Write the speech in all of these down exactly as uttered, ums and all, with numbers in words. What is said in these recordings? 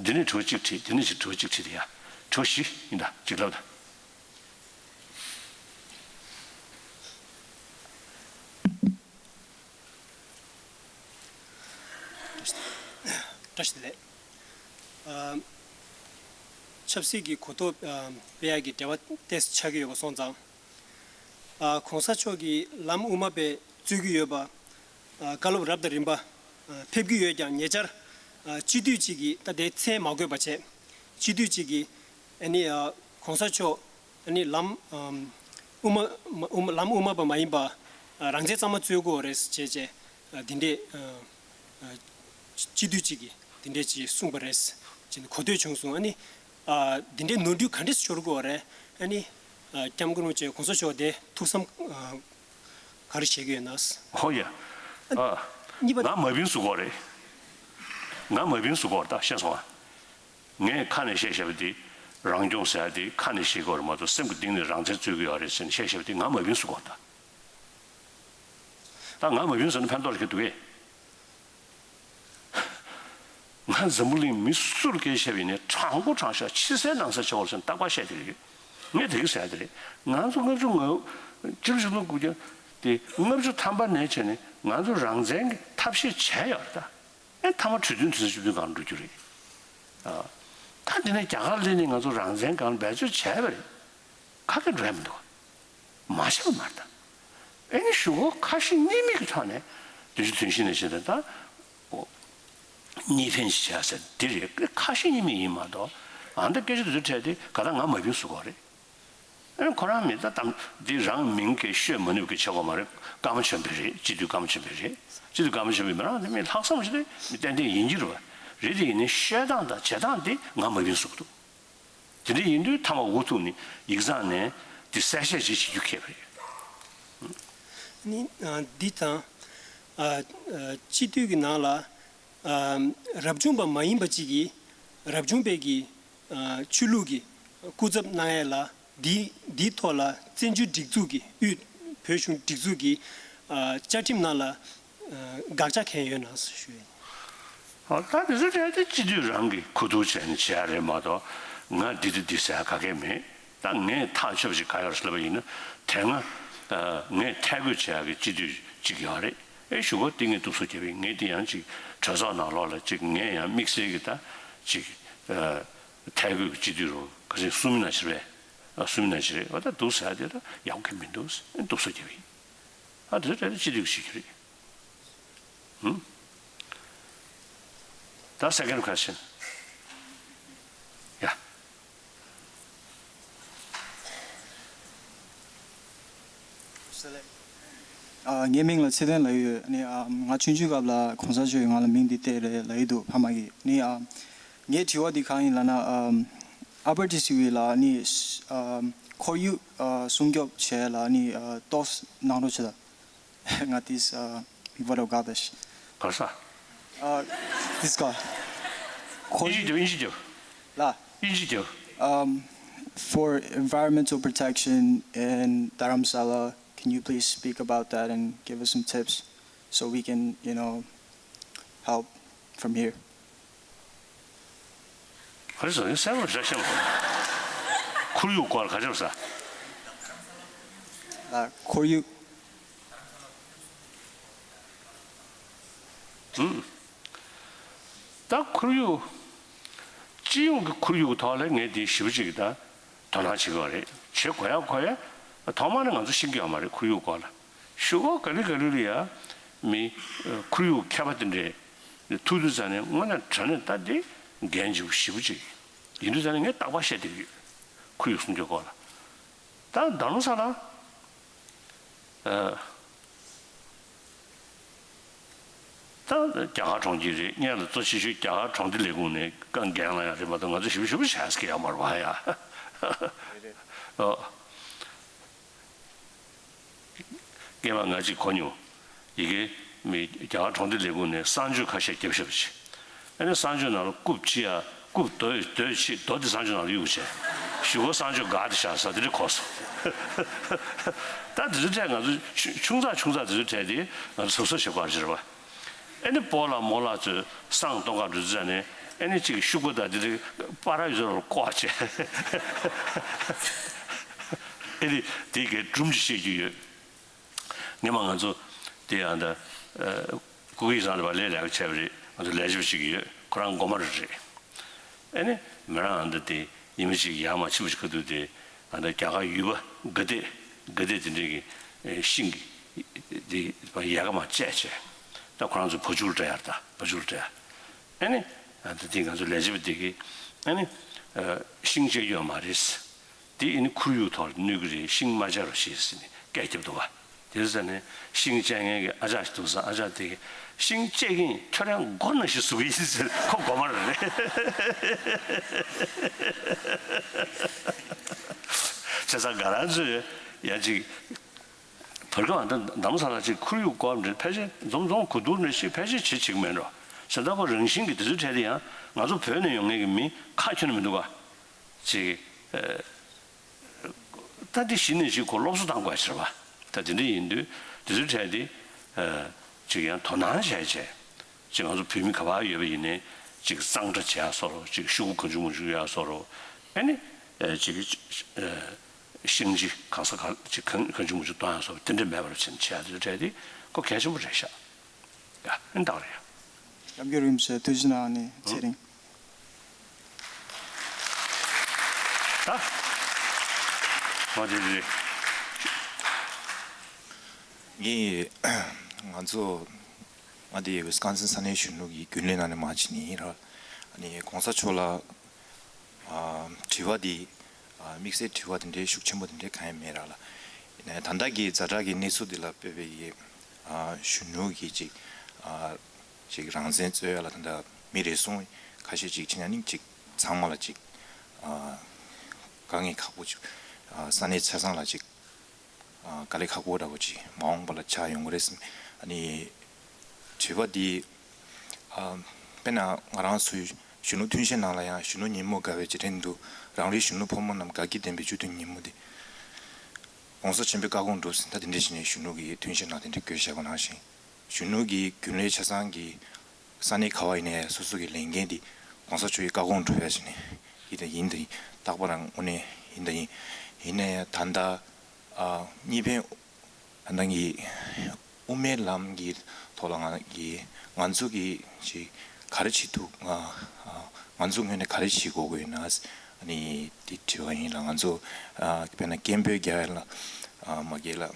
འདི་ནས་དྲི་བ་གཅིག་དྲིས། འདི་ནས་ཅིག་དྲི་བ་གཅིག་དྲིས་ཏེ་ཡ། དྲི་བ་བཞི་ཡིན་ད། གཅིག་ལབ་ད། བཀྲ་ཤིས་བདེ་ལེགས། ཨ། ཆབ་སྲིད་ཀྱི་གོ་རྟོགས་ཨ་སྤེལ་ཡག་གི་འབྲེལ་བ་ཏོག་ཙམ་ཆགས་ཀྱི་ཡོད་པ་སོང་ཙང་། ཨ། གོང་ས་མཆོག་གིས་ལམ་དབུ་མ་པའི་རྩོད་ཀྱི་ཡོད་པ། ཨ། བཀའ་སློབ་རབ་དང་རིམ་པ་ཨ་ཕེབས་ཀྱི་ཡོད་ཀྱང་ཉེ་ཆར་ཨ་སྤྱི་འཐུས་གཅིག་གིས། ད་དེའི་མཚན་མ་འགོད་པ་བྱས། སྤྱི་འཐུས་གཅིག་གིས་ཨ་ནི་ཨ་གོང་ས་མཆོག་ཨ་ནི་ལམ་ཨམ་དབུ་མ་དབུ་མ་ལམ་དབུ་མ་པ་མ་ཡིན་པ་ཨ་རང་བཙན་གཙང་མ་རྩོད་དགོས་རེད་ཅེས་བྱས། ཨ་འདི་འདྲས་ཨ་ཨ་སྤྱི་འཐུས་གཅིག་གིས་འདི་འདྲས་ཅིག་གསུངས་པ་རེད་ཅེས་གོ་ཐོས་བྱུང་སོང་། ཨ་ནི་ཨ་འདི་འདྲའི་ནོར་འཁྲུལ་ག་འདྲས་སེ་ཤོར་དགོས་རེད། ཨ་ནི་ཨ་སྐྱབས་མགོན་རིན་པོ་ཆེ་གོང་ས་མཆོག་དེ་ཐུགས་བསམ་ཨ་ག་རེ་བཞེས་ཀྱི་ཡོད་ན། ཧོ་ཡ། ཨ། གཉིས་པ། ང་མ་བིན་བཟོ་གོ་རེད། ང་མ་བིན་བཟོ་གོ་རེད་ད། ཤེས་སོང་ཨ། ངས་ཁ་ནས་བཤད་བཤད་པ་དེ་རང་སྐྱོང་ཟེར་ཡ་དེ་ཁ་ནས་བཤད་དགོས་རེད་མ་གཏོགས་སེམས་ཀྱི་གཏིང་ནས་རང་བཙན་རྩོད་ཀྱི་ཡོད་རེད་ཟེར་ནས་བཤད་བཤད་པ་དེ་ང་མ་བིན་བཟོ་གོ་རེད་ད། ད་ང་མ་བིན་ཟེར་ན་ཕན་ཐོགས་ལ་ཁེལ་འདུག་གས། ང་འཛམ་བུ་གླིང་མི་སུ་ལ་སྐད་ཆ་བཤད་པ་ཡིན་ནའི་དྲང་པོ་དྲང་བཞག་ཕྱི་གསལ་ནང་གསལ་བྱེད་དགོས་ཟེར་ནས་རྟག་པར་བཤད་བསྡད་ཀྱི་ཡོད། ངས་དེ་གི་ཟེར་ཡ་དེ་རེད། ང་ཚོ་ལྔ་བཅུ་ང་། སྤྱི་ལོ་ཆིག་སྟོང་དགུ་བརྒྱ་དེ་ལྔ་བཅུ་ཐམ་པ་ནས་བྱས་ནས་ང་ཚོ་རང་བཙན་གྱི་ཐབས་ཤེས་བྱས་ཡོད་རེད་ད། ཨེ་མཐའ་མ་གྲོས་མཐུན་དུས་ཚོད་བཅུ་བདུན་སྒང་འགྲོ་རྒྱུ་རེད། ཨ། ད་འདི་ནས་རྒྱ་གར་སླེབས་ནས་ང་ཚོ་རང་བཙན་སྒང་འབད་རྩོལ་བྱས་པ་རེད། ཁ་སྐད་འགྲོ་ཡ་མི་འདུག་མ་བྱས་པ་མ་རེད་ད། ཨེ་ནི་གཞུག་གུ་ཁ་ཞེ་གཉིས་མེད་ཀྱི་ཐོག་ནས་བདུན་ཅུ་དོན་བཞི་ནས་བྱས་ཏེ་ད། ཨོ། གཉིས་ཕན་ཅིག་བྱས་ཟེར་འདི་རེད། ཁ་ཞེ་གཉིས་མེད་ཡིན་མ་གཏོགས། ཨ་འདི་སྐད་ཆ་དེ་ཚོ་འཕྲད་དེ་ག་ད་ང་མ་བིན་བཟོ་གོ་རེད། ཨེ་ཁོ་རང་མི་ད་དམ་འདི་རང་མིང་གི་ཤོད་མ་ནུས་ཀྱི་ཆེ་གོ་མ་རེད། ཀརྨ་ཆེན་པོ་རེད། སྤྱི་འཐུས་ཀརྨ་ཆེན་པོ་རེད། སྤྱི་འཐུས་ཀརྨ་ཆེན་པོའི་མི་རང་དེ་མི་ལྷག་བསམ་ཞིག་དེ་མི་ཏན་ཏན་ཡིན་གྱི་རེད་པ། རེད་དེ་ཡིན་ནའི་ཤོད་སྟངས་དང་བྱེད་སྟངས་དེ་ང་མ་བིན་བཟོ་གི་འདུག་དེ་འདྲ་ཡིན་དུས་མཐའ་མ་འུ་ཐུག་ནས་ཡིག་ཚང་ནས་དེ་གསལ་བཤད་ཅིག་བྱེད་རྒྱུ་ཁེལ་བ་རེད། ནི་ཨ་འདི་དང་ཨ་ཨ་སྤྱི་འཐུས་ཀྱི་ནང་ལ་ཨ་རབ་བྱུང་པ་མ་ཡིན་པ་ཅིག་གིས་རབ་བྱུང་པའི་གི་ཨ་ཆོས་ལུགས་ཀྱི་སྐུ་ཚབ་གནང་ཡས་ལ། འདི་འདིའི་ཐོག་ལ་བཙན་བྱོལ་སྒྲིག་འཛུགས་ཀྱི་དབུས་བོད་གཞུང་སྒྲིག་འཛུགས་ཀྱི་ཨ་བཅའ་ཁྲིམས་ནང་ལ་ཨ་དགག་བྱ་གང་ཡོད་ན་ཞུ་ཡ་ཡིན། ཨ་ད་དེ་ཚོ་གྲས་དེ་སྤྱི་འཐུས་རང་གིས་གོ་བསྡུར་བྱས་ནས་བྱེད་ཡ་རེད་མ་གཏོགས་ང་འདི་དེ་འདི་ཟེར་ཡ་ག་གེ་མེད། ད་ངས་ཐག་ཆོད་པ་ཞིག་ག་ཡོད་ལབ་པ་ཡིན་ན། དེ་སྔ་ཨ་ངས་ཐད་བསྐོས་བྱེད་ཡག་གི་སྤྱི་འཐུས་གཅིག་ཡོད་རེད། ཨེ་གཞུག་གུ་དེ་ངས་སྡུག་སོ་རྒྱབ་པ་ཡིན། ངས་དེ་ཡང་ཅིག་གྲོས་ཚོགས་ནང་ལོགས་ལ་ཅིག་ངས་ཡང་དམིགས་བསལ་གྱི་ད་ཅིག་ཨ་ཐད་བསྐོས་ཀྱི་སྤྱི་འཐུས་རུ་ག་ཚོད་གསུམ་ཡིན་ན་བཞི་རེད། ཨ་གསུམ་ཡིན་ན་བཞི་རེད། འོ་ད་སྡུག་ཟེར་ཡ་དེ་ད་ཡག་པོ་གང་མི་འདུག་ཟེར་སྡུག་སོ་རྒྱབ་པ་ཡིན། ཨ་དེ་ཚོ་གྲས་དེ་སྤྱི་འཐུས་ཀྱི་བྱེད་རྒྱུ་རེད། ཧུམ། ད་second question. Yeah. ཨ་ངའི་མིང་ལ་ཚེ་བརྟན་ལབ་ཀྱི་ཡོད། ཨ་ནི་ཨ་ང་ཆུང་ཆུང་སྐབས་ལ་གོང་ས་མཆོག་གིས་ང་ལ་མིང་འདི་སྟེར་རེད་ལབ་ཀྱི་འདུག་ཕ་མ་གིས། ཨ་ནི་ཨ་ངའི་དྲི་བ་འདི་གང་ཡིན་ལབ་ན། ཨ་ཨ་པར་ཏི་སི་ཝི་ལ་ཨ་ནི་ཨ་ཁོར་ཡུག་ཨ་སྲུང་སྐྱོབ་བྱེད་ཡ་ལ་ཨ་ནི་ཨ་ཏོག་ཙམ་གནང་རོགས་བྱེད་དང་། ང་ཏིས་ཨ་མིག་བར་དུ་དགའ་དེ་ཤི། ག་ས། ཨ་ཏིས་ཀ་ཁོར་ཡུག་ཨིན་ཇི་རྒྱབ། ཨིན་ཇི་རྒྱབ། ལ། ཨིན་ཇི་རྒྱབ། Um, for environmental protection in Dharamsala, can you please speak about that and give us some tips so we can, you know, help from here? ག་རེ་ཟེར་ཡིན་གསལ་པོ་རེ་བཤད་མ་སོང་། ཁོར་ཡུག་སྐོར་ག་རེ་ཟེར། ལ་ཁོར་ཡུག་ཨུམ། ད་ཁོར་ཡུག་སྤྱི་ཡོངས་ཀྱི་ཁོར་ཡུག་གི་ཐོག་ལ་ངས་དེ་ཞེ་པོ་ཅིག་ད་དོ་སྣང་བྱེད་ཀྱི་ཡོད་རེད། བྱེད་དགོས་ཡ་དགོས་ཡ། ཐོག་མ་ནས་ང་ཚོ་ཤེས་ཀྱི་ཡོད་མ་རེད་ཁོར་ཡུག་སྐོར་ལ། གཞུག་གུ་ག་ལེ་ག་ལེ་ལ་ཡ་མི་ཁོར་ཡུག་མཁས་པ་དེ་འདྲས་ཐུག་དུས་ཙ་ནས་དངོས་གནས་དྲང་གནས་ད་དེ་འགན་ལྗིད་པོ་ཞེ་པོ་ཅིག་ཡིན་དུས་ཙ་ནས་ངས་རྟག་པར་བཤད་བསྡད་ཀྱི་ཡོད། ཁོར་ཡུག་སྲུང་སྐྱོབ་སྐོར་ལ། ད་ད་ལོ་ས་ལ་ཨ་ད་རྒྱ་གར་གྲོང་ཁྱེར་རེད། སྔོན་ལ་གཙོ་ཆེ་ཤོས་རྒྱ་གར་གྲོང་སྡེ་ལས་ཁུངས་ནས་བཀའ་འགན་ལ་ཡང་རེད་མ་གཏོགས་ང་ཚོ་ཞེ་པོ་ཞེ་པོ་བྱས་ཀྱི་ཡོད་མ་རེད་པ་ཡ། ཨོ། སྔོན་མ་ང་གཅིག་གོ་མྱོང་། ཡ་གི་མི་རྒྱ་གར་གྲོང་སྡེ་ལས་ཁུངས་ནས་གསང་སྤྱོད་ཁ་ཤས་བརྒྱབ་བཞག་པ་ཅིག་ཨ་ནི་གསང་སྤྱོད་ནང་ལ་རྐུབ་ཕྱི་ཡ་རྐུབ་རྡོ་རྡོས་ཕྱི་རྡོ་དེ་གསང་སྤྱོད་ནང་ལ་གཡུགས་བྱས། གཞུག་གུ་གསང་སྤྱོད་འགག་དེ་བཞག་ས་དེ་འདྲ་གོ་སོང་། ད་དེ་ཚོ་འཕྲད་ང་ཚོ་ཆུང་ཆུང་ཙག་ཆུང་ཙག་དེ་ཚོ་འཕྲད་དེ་ང་ཚོ་གཟབ་གཟབ་བྱེད་དགོས་རེད་པ། ཨ་ནི་སྤོ་ལགས་རྨོ་ལགས་ཚོས་བསང་གཏོང་ག་འགྲོ་དུས་ཙ་ནས་ ཨེ་ནི་ཅིག་ཤུག་པ་དང་དེ་དེ་པར་ཡོད་ལ་བཀོག་བྱས། ཨེ་ནི་དེ་གའི་སྒྲུང་ཅིག་བཤད་རྒྱུ་ཡོད། ངས་མ་ང་ཚོ་དེ་ཡང་ད་སྐུ་ཡི་རང་ལ་བ་ལས་ལས་ཀ་བྱས་པ་རེད། ང་ཚོ་ལས་བྱེད་པ་ཞིག་ཡོད། ཁོ་རང་མགོ་དམར་རེད། ཨེ་ནི་མི་རང་ཨ་ད་དེ་ཉི་མ་ཅིག་ཡར་མར་ཕྱིན་པ་ཞིག་ཁ་ཐུག་དེ་ཨ་ད་རྒྱ་གར་ཡུལ་པ་དགའ་དད་དགའ་དད་དེ་འདྲས་ཀྱི་ཤིང་གི་དེ་ཡལ་ག་མར་བཅད་བྱས། ད་ཁོ་རང་ཚོ་བ་ཕྱུགས་ལ་སྤྲད་ཡ་རེད། ད་བ་ཕྱུགས་ལ་སྤྲད་ཡ། ཨེ་ནི་ཨ་ད་དེ་ང་ཚོ་ལས་བྱེད་པ་དེ་གིས་ཨེ་ནི་ཤིང་བཅད་ཡོད་མ་རེད། དེ་ཨེ་ནི་ཁོར་ཡུག་ཐོག་ལ་གནོད་ཀྱི་རེད། ཤིང་མ་བཅད་རོགས་ཞེས་ཟེར་ནས་སྐད་རྒྱབ་འདུག་ག་དེ་ཟེར་ནས་ཤིང་བཅད་མཁན་གྱི་ཨ་ཅག་ཞིག་འདུག་ས། ཨ་ཅག་དེ་གིས་ཤིང་བཅད་ཀྱིན་ཁྱོད་རང་མགོ་ནང་བཞིན་ཟུག་གི་ཡིན་ཟེར། ཁོ་མགོ་དམར་རེད། བྱས་ཙང་ང་རང་ཚོས་ཡང་ཅིག་བར་སྐབས་ཨ་ད་རྡ་རམ་ས་ལ་ཅིག་ཁོར་ཡུག་སྐོར་འདྲ་ཕལ་ཆེར་འཛོམས་འཛོམས་གོ་བསྡུར་ནས་ཅིག་ཕལ་ཆེར་བྱེད་བྱེད་ཀྱི་མེད་འགྲོ། བྱས་ཙང་ཁོ་རང་བཞིན་གྱིས་དེ་ཚོའི་གྲས་དེ་ཡང་ང་ཚོ་བོད་ནས་ཡོང་མཁན་གྱི་མི་ཁ་ཁྱོན་ནས་མི་འདུག་ག་ཅིག་ད་འདི་གཞི་ནས་ཅིག་ཁོ་སློབ་གསོ་བཏང་དགོས་ཟེར་བ། ད་དེ་འདྲ་ཡིན་དུས་དེ་ཚོའི་གྲས་དེ་ཅིག་ཡང་དོ་སྣང་བྱས་བྱས། ཅིག་ང་ཚོ་བོད་མི་ག་པར་ཡོད་པ་ཡིན་ནའི་ཅིག་གཙང་སྦྲ་བྱེད་ཡག་བཟོ་འདྲ། ཅིག་ཤོག་གུ་གང་བྱུང་མང་བྱུང་ཡོད་ཡག་བཟོ་འདྲ། ཨེ་ནི་ཅིག་ཤིང་ཅིག་གང་ས་ག་ཅིག་གང་གང་བྱུང་མང་བྱུང་གཏོང་ཡག་བཟོ་འདྲ་དེ་འདྲ་མེད་པ་བྱས་ནས་བྱེད་ཡག་དེ་ཚོའི་གྲས་དེ་ཁོ་གལ་ཆེན་པོ་རེད་ཤག་ཡ། ཨེ་ནི་ད་ག་རེད་ཡ། སྐྱབས་མགོན་རིན་པོ་ཆེ་ཐུགས་རྗེ་གནང་། ནི་ཚེ་རིང་། ད། ང་དེ་རེད། ངས་ང་ཚོ་ང་དེ་ཝི་སི་ཀོན་སིན་ས་གནས་གཞོན་ནུ་གི་རྒྱུན་ལས་ནང་ནས་མར་ཕྱིན་ནི་ཡིན་ར། ཨ་ནི་གོང་ས་མཆོག་ལ་ཨ་དྲི་བ་འདི་ཨ་དམིགས་བསལ་དྲི་བ་དེ་འདྲའི་ཤུགས་ཆེན་པོ་དེ་འདྲའི་གང་ཡང་མེད་ར་ལ། ཡིན་ནའི་ད་ལྟ་གི་ཛ་དྲག་གི་གནས་ཚུལ་འདི་ལ་དཔག་པའི་ཡི་ཨ་གཞོན་ནུ་གི་ཅིག་ཨ་ཅིག་རང་བཙན་རྩོད་ཡ་ལ་ད་ལྟ་མི་རེ་ཟུང་ཁ་ཤས་ཅིག་ཕྱིན་ན་ནི་ཅིག་ཚང་མ་ལ་ཅིག་ཨ་དཀའ་ངལ་ཁག་པོ་ཅིག་ཨ་ས་གནས་ཆ་ཚང་ལ་ཅིག་ཨ་དཀའ་ལས་ཁག་པོ་འདྲ་པོ་ཅིག་མ་འོངས་པ་ལ་ཆགས་ཡོང་གི་རེད་བསམ། ཨ་ནི་དྲི་བ་འདི་ཨ་དཔེར་ན་ང་རང་ཚོའི་གཞོན་ནུ་མཐུན་ཤིང་ནང་ལ་ཡང་གཞོན་ནུ་ཉིན་མོ་དགའ་བའི་རྗེས་དྲན་དུ་རང་རེའི་གཞོན་ནུ་ཕོ་མོ་རྣམས་དགའ་སྐྱིད་ལྡན་པའི་སྤྱི་མཐུན་ཉིན་མོ་འདི་༸གོང་ས་ཆེན་པོའི་བཀའ་དགོངས་སྒྲུབ་ཟིན། ད་དེ་འདྲ་བྱས་ནས་གཞོན་ནུ་གི་མཐུན་ཤིང་ནང་དེ་འདྲ་བཀོད་བཞག་པ་ནང་བཞིན། གཞོན་ནུ་གི་རྒྱུན་ལས་ཆ་ཚང་གི་ས་གནས་ག་བ་ཡིན་ནའི་སོ་སོ་གི་ལས་འགན་འདི་༸གོང་ས་མཆོག་གི་བཀའ་དགོངས་སྒྲུབ་ཡ་བྱས་ནས་ཡིན་དང་ཡིན་དང་ཡིན། རྟག་པར་དངོས་གནས་ཡིན་དང་ཡིན། ཡིན་ནའི་ད་ལྟ་ཨ་གཉིས་ཕན་ད་ལྟ་གི་དབུ་མའི་ལམ་གྱི་ཐོག་ལ་ང་གི་ང་ཚོ་གི་ཅིག་ག་རེ་བྱེད་ཐུབ། ང་ང་ཚོ་ངོས་ནས་ག་རེ་བྱེད་དགོས་ཀྱི་ཡོད་ན་ཨ་ནི་དེ་དྲི་བ་ཡིན་ལ། ང་ཚོ་ཨ་དཔེར་ན་སྐད་འབོད་རྒྱག་ཡ་ལ་ཨ་མ་རྒན་ལ།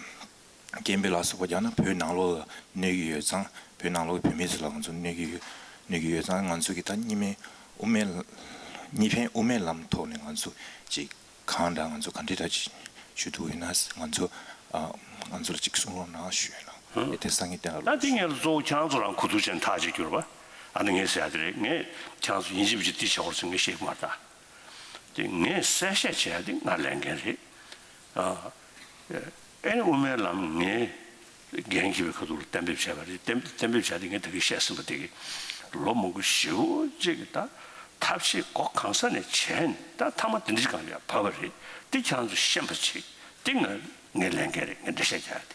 སྐད་འབོད་ལ་སོགས་པ་རྒྱག་ན་བོད་ནང་ལོགས་ལ་གནོད་ཀྱི་ཡོད་ཙང་། བོད་ནང་ལོགས་ཀྱི་བོད་མི་ཚོ་ལ་ང་ཚོ་གནོད་ཀྱི་ཡོད། གནོད་ཀྱི་ཡོད་ཙང་། ང་ཚོ་གི་ད་གཉིས་མེད་དབུ་མའི་གཉིས་ཕན་དབུ་མའི་ལམ་ཐོག་ནས་ང་ཚོ་ཅིག་གང་འདྲ་ང་ཚོ་ག་འདྲ་འདྲ་ཅིག་ཞུ་ཐུབ་ཡོད་ན་ང་ཚོ་ཨ་ང་ཚོ་ལ་ཅིག་གསུང་རོགས་གནང་ཞུ་ཡོད་ལ། ཨེ་དེ་སང་ཉིན་བསྟན་ལ། ད་དེ་ངས་གཙོ་བོ་ཁྱེད་རང་ཚོ་རང་གོ་བསྡུར་བྱས་ནས་ཐག་གཅོད་རྒྱུ་རེད་པ། ཨ་ནི་ངས་ཟེར་ཡ་དེ་རེད། ངས་ཁྱེད་རང་ཚོ་ཡིན་གཅིག་མིན་གཅིག་འདི་བྱེད་དགོས་རེད་ཟེར་ངས་བཤད་ཀྱི་མ་རེད་ད། དེ་ངས་གསལ་བཤད་བྱས་ཏེ་ང་ལས་འགན་རེད། ཨ་ཨེ་ནི་དབུ་མའི་ལམ་ངས་འགན་འཁྱེར་བའི་ཁ་ཐུག་ལ་གཏན་འབེབས་བྱས་པ་རེད། གཏན་གཏན་འབེབས་བྱས་ཏེ་ངས་ད་གིན་བཤད་ཟིན་པ་དེ་གི་ལོ་མང་པོ་ཞེ་པོ་ཅིག་གི་ད་ཐབས་ཤེས་སྒོ་གང་ས་ནས་བྱས་ནས་ད་མཐའ་མ་དེ་འདྲ་ཅིག་སྒང་ལ་ཡར་བབས་པ་རེད། དེ་ཁྱེད་རང་ཚོ་ཤེས་པ་བྱེད། དེ་ང་ངའི་ལས་འགན་རེད། ངས་འགྲེལ་བཤད་རྒྱག་ཡ་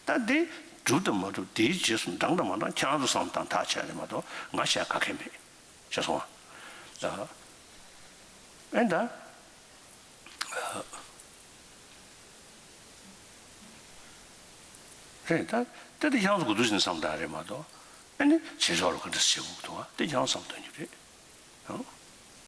དེ། ད་དེ་འགྲུབ་དང་མ་འགྲུབ་དེའི་རྗེས་སུ་འབྲང་དང་མ་འབྲང་ཁྱེད་རང་ཚོ་བསམ་བློ་བཏང་ཐག་བཅད་ཡ་རེད་མ་གཏོགས་ང་བཤད་ག་གེ་མེད། ཤེས་སོང་ཨ། ཨེ་ད། རེད་ད། དེ་དེ་ཁྱེད་རང་ཚོ་གོ་བསྡུར་བྱས་ནས་བསམ་བཏང་རེད་མ་གཏོགས། ཨེ་ནི་བྱེད་ཕྱོགས་ལ་ག་འདྲ་བྱེད་དགོས་འདུག་ཨ། དེ་ཁྱེད་རང་བསམ་བཏང་རྒྱུ་རེད། ཨང་།